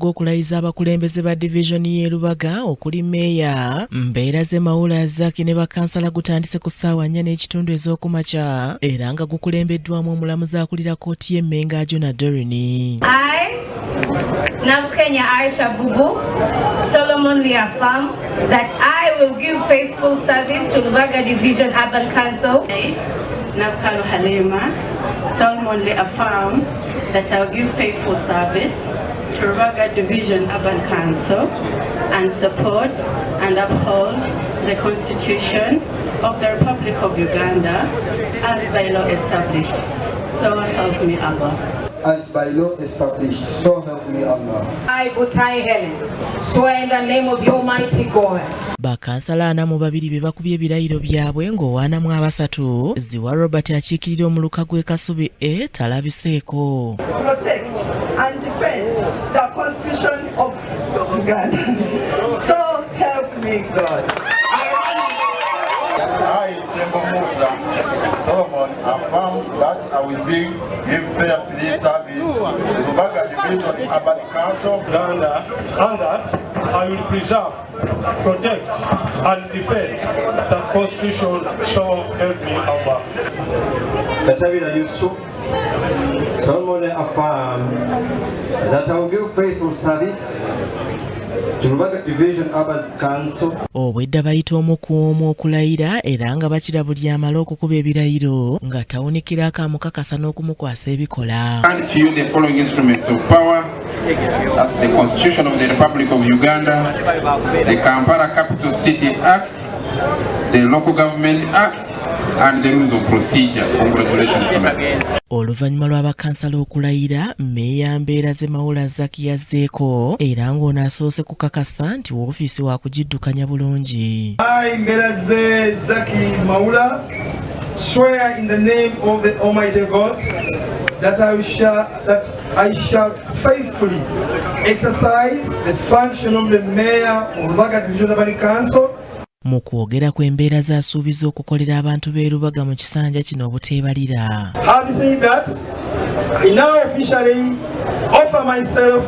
Ogw'okulayiza abakulembeze ba divizoni y'e Lubaga okuli Meeya Mbeeraze Mawula Zaki ne bakansala gutandise ku ssaawa 4:30 ez'okumakya era nga gukulembeddwamu omulamuzi akulira kkooti y'e Mmengo, Ajuna Doreen. I, Nabukenya Aisha Bubu, solemnly affirm that I will give faithful service to Lubaga Division Urban Council. Nabukalo Halima, solemnly affirm that I will give faithful service to Rubaga Division Urban Council and support and uphold the Constitution of the Republic of Uganda as by law established. So help me Allah. As by law established. So help me Allah. I, Butai Helen, swear in the name of the Almighty God. Bakansala 42 be bakubye ebirayiro byabwe, ng'owa 43, Ziwa Robert akiikirira omuluka gw'e Kasubi A, talabiseeko. Protect and defend the Constitution of Uganda. So help me God. I, Sembo Musa Solomon, affirm that I will give fair, free service to Rubaga Division Urban Council. Uganda, and that I will preserve, protect, and defend the Constitution, so help me Allah. Katabira Yusuf, solemnly affirm that I will give faithful service to Rubaga Division Urban Council. Obwedda bayita omu ku omu okulayira era nga bakira buli amala okukuba ebirayiro nga tawunikirako amukakasa n'okumukwasa ebikola. Hand to you the following instruments of power. That's the Constitution of the Republic of Uganda, the Kampala Capital City Act, the Local Government Act, and the Rules of Procedure. Congratulations, Mayor. Oluvannyuma lw'abakansala okulayira, Mmeeya Mbeeraze Mawula Zaki yazzeeko era ng'ono asoose kukakasa nti woofiisi waakugiddukanya bulungi. I, Mberaze Zaki Maula, swear in the name of the Almighty God that I shall faithfully exercise the function of the Mayor of Lubaga Division Urban Council. Mu kwogera kw'embeera z'asuubiza okukolera abantu b'e Lubaga mu kisanja kino obuteebalira. Having said that, I now officially offer myself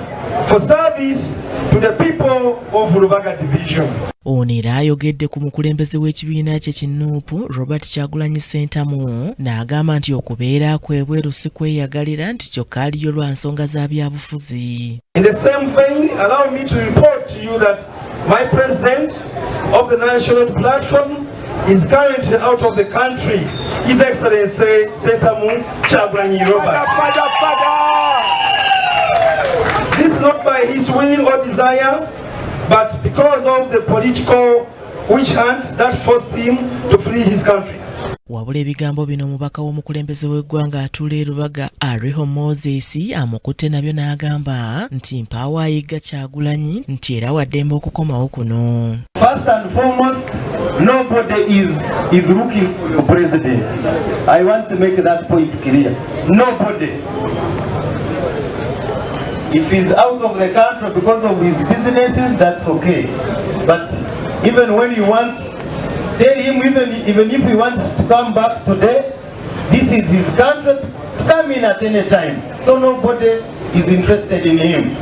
for service to the people of Lubaga Division. Ono era ayogedde ku mukulembeze w'ekibiina kye ki NUP, Robert Kyagulanyi Ssentamu, n'agamba nti okubeera kwebweru si kweyagalira, nti kyokka aliyo lwa nsonga za byabufuzi. In the same vein, allow me to report to you that my president of the national platform is currently out of the country, His Excellency Sentamu Kyagulanyi Robert. This is not by his will or desire, but because of the political witch hunt that forced him to flee his country. Wabula ebigambo bino omubaka w'omukulembeze w'eggwanga atuula e Lubaga, Ariho Moses, amukutte nabyo n'agamba nti mpaawo ayigga Kyagulanyi, nti era waddembe okukomawo kuno. First and foremost, nobody is looking for your president. I want to make that point clear. Nobody. If he's out of the country because of his businesses, that's okay. But even when you want, tell him even if he wants to come back today, this is his country, to come in at any time. So nobody is interested in him.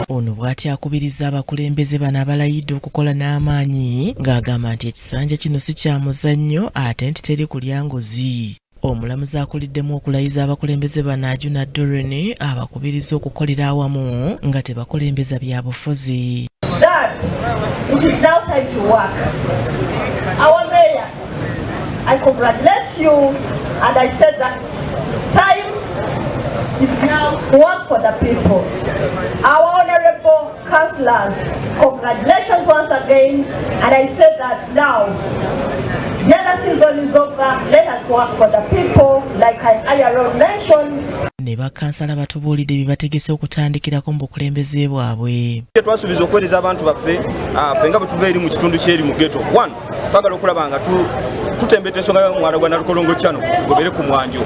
Ono bw'ati akubiriza abakulembeze bano abalayidde okukola n'amaanyi, ng'agamba nti ekisanja kino si kya muzannyo ate nti teri kulya nguzi. Omulamuzi akuliddemu okulayiza abakulembeze bano, Ajuna Doreen, abakubiriza okukolera awamu nga tebakulembeza byabufuzi. That it is now time to work. Our mayor, I congratulate you, and I said that time is now to work for the people. Our honorable councillors, congratulations once again, and I said that now the other season is over. Let us work for the people, like I earlier mentioned. Ne bakansala batubuulidde bye bategese okutandikirako mu bukulembeze bwabwe. Twasuubiza okuweereza abantu baffe. Ffe nga bwe tuva eri mu kitundu kyeri mu ghetto, one, twagala okulaba nga Tutembeta ensonga y'omwala gwa Nalukolongo Channel gubeere ku mwanjo.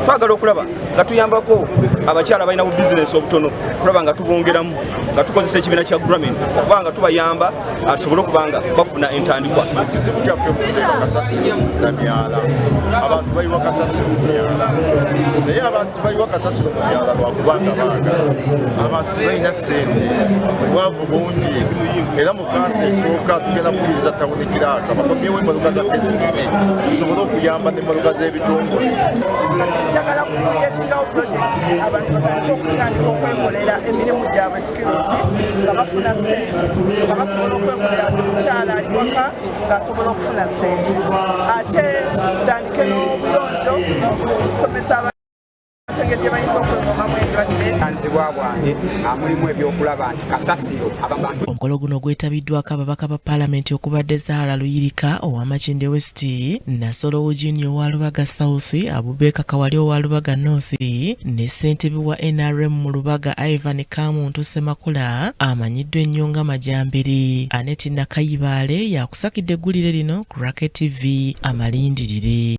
Twagala okulaba nga tuyambako abakyala balina bu bizinesi obutono, okulaba nga tubongeramu nga tukozesa ekibiina kya Grameen, okuba nga tubayamba tusobole okuba nga bafuna entandikwa. Ekizibu kyaffe munda kasasiro na myala. Abantu bayiwa kasasiro mu myala, naye abantu bayiwa kasasiro mu myala lwakubanga baagala. Abantu tebalina ssente, obwavu bungi. Era mu kanso esooka tugenda kukubiriza town clerk bakomyewo emmotoka za KCC tusobole okuyamba n'emmotoka z'ebitongole. Kati njagala kucreatingawo projects, abantu batandika okutandika okwekolera emirimu gyabwe, skills, nga bafuna sente, nga basobola okwekolera. Buli mukyala ali waka ng'asobola okufuna sente. Ate tutandike n'obuyonjo, okusomesa abantu engeri gye bayinza okwekomamu endwadde. Nzibwa bwange mulimu ebyokulaba nti kasasiro abantu Omukolo guno gwetabiddwako ababaka ba paalamenti okubadde Zahara Luyirika owa Makindye West, Nassolo Eugene owa Lubaga South, Abubaker Kawali owa Lubaga North ne ssentebe wa NRM mu Lubaga, Ivan Kamuntu Ssemakula, amanyiddwa ennyo nga Majambere. Aneti Nakayibaale yakusakidde eggulire lino ku Rocket TV. Amalindirire.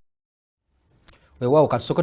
Weewaawo, katusooke.